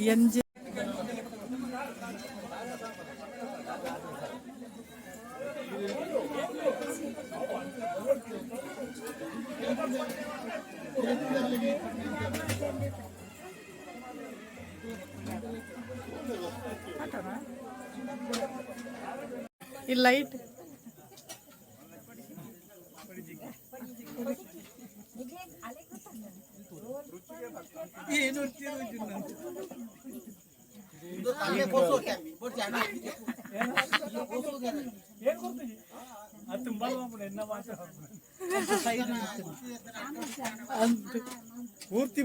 MG. ಈ light. ಪೂರ್ತಿ.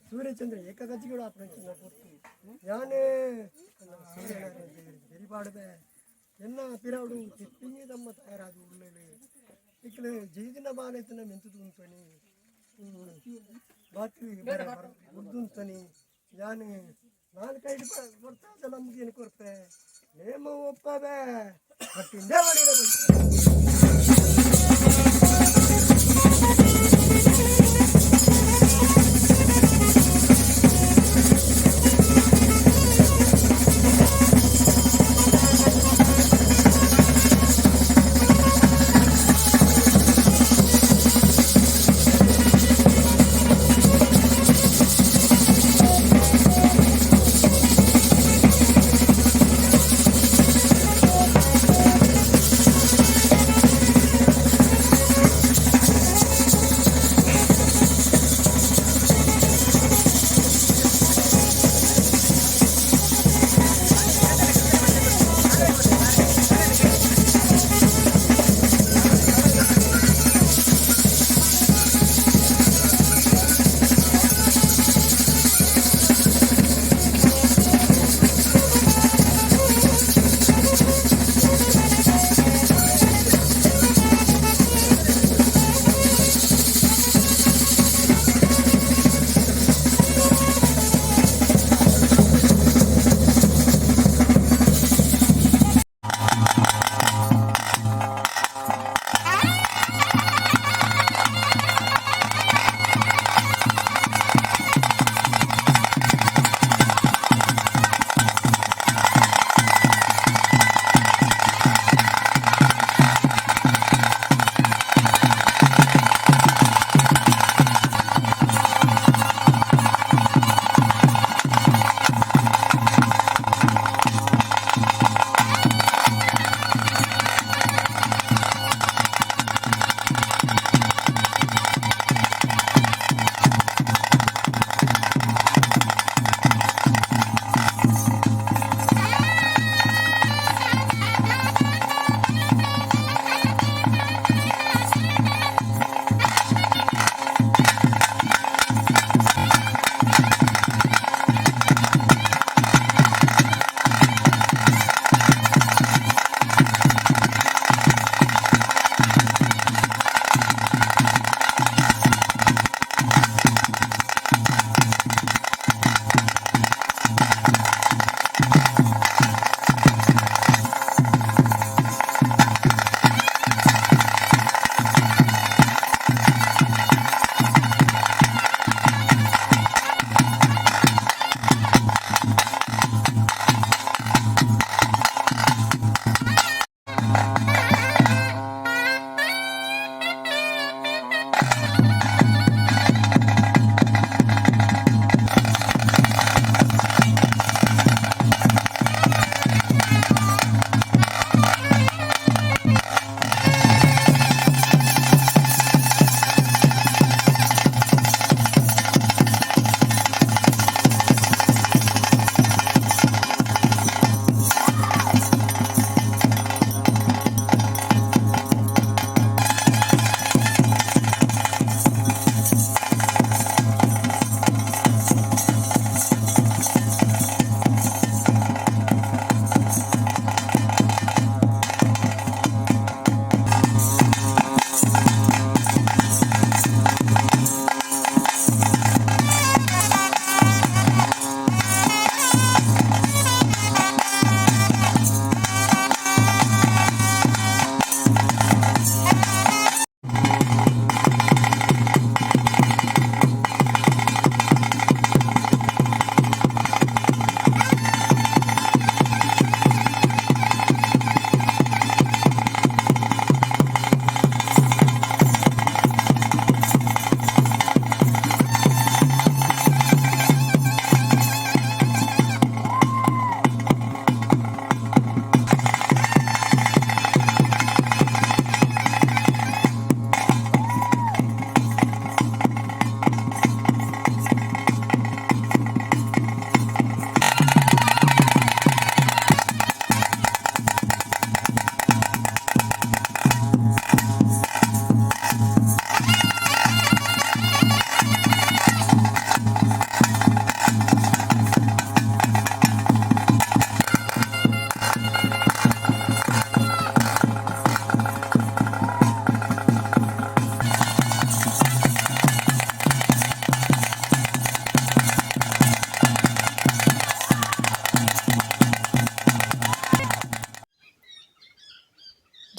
ಸೂರ್ಯಚಂದ್ರ ಏಕಗತಿಗಳು operation ಪೂರ್ತಿ ಯಾನೇ ಬೆರಿಪಾಡದೆ ಎನ್ನ ಪಿರಾಡು ತಿಪ್ಪಿಂಗಿ ತಮ್ಮ ತಯಾರಾದ ಉಳ್ಳೇಳು ಇಕ್ಲೆ ಜೀದಿನ ಬಾಲೆತ್ತಿನ ಮೆಂತು ತುಂತನಿ ಬಾತಿ ಉರ್ದುಂತನಿ ಯಾನು ನಾಲ್ಕೈದು ಬರ್ತಾದ ನಮ್ಗೆ ಏನು ಕೊರ್ಪೆ ನೇಮ ಒಪ್ಪವೆ ಬಟ್ ಇಂದೇ ಮಾಡಿದ.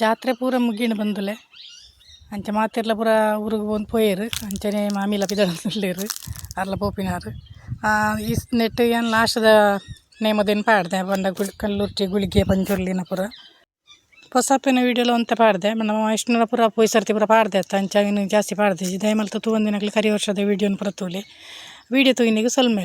ಜಾತ್ರೆ ಪೂರ ಮುಗಿಂಡ್ ಬಂದುಲೆ. ಅಂಚ ಮಾತೆರ್ಲ ಪೂರ ಊರುಗು ಪೋವೊಂದು ಪೋಯೆರ್. ಅಂಚನೆ ಮಾಮಿಲ ಪಿದಡೊಂದುಲ್ಲೆರ್ ಅರ್ಲ ಪೋಪಿನಾರ್. ಈ ನೆಟ್ಟ್ ಯಾನ್ ಲಾಸ್ಟ್ ದ ನೇಮದೆನ್ ಪಾಡ್ದೆ ಪಂಡ ಕಲ್ಲುರ್ಟಿ ಗುಳಿಗೆ ಪಂಜುರ್ಲಿನ ಪೂರ. ಪೊಸಪ್ಪೆನ ವೀಡಿಯೋಲ ಒಂತೆ ಪಾಡ್ದೆ. ಪಂಡ ಎಷ್ಟುಲ ಪೂರ ಪೋಯಿ ಸರ್ತಿ ಪೂರ ಪಾಡ್ದೆ ಅತ್ತ ಅಂಚ ಐನ್ ಜಾಸ್ತಿ ಪಾಡ್ದಿಜಿ. ದಯಮಲ್ತ್ ತೂವಂದಿನಕುಲು ಕರಿ ವರ್ಷದ ವೀಡಿಯೋನ್ ಪೂರ ತೂಲೆ. ವೀಡಿಯೋ ತೂಯಿನೆಗ್ ಸೊಲ್ಮೆಲು.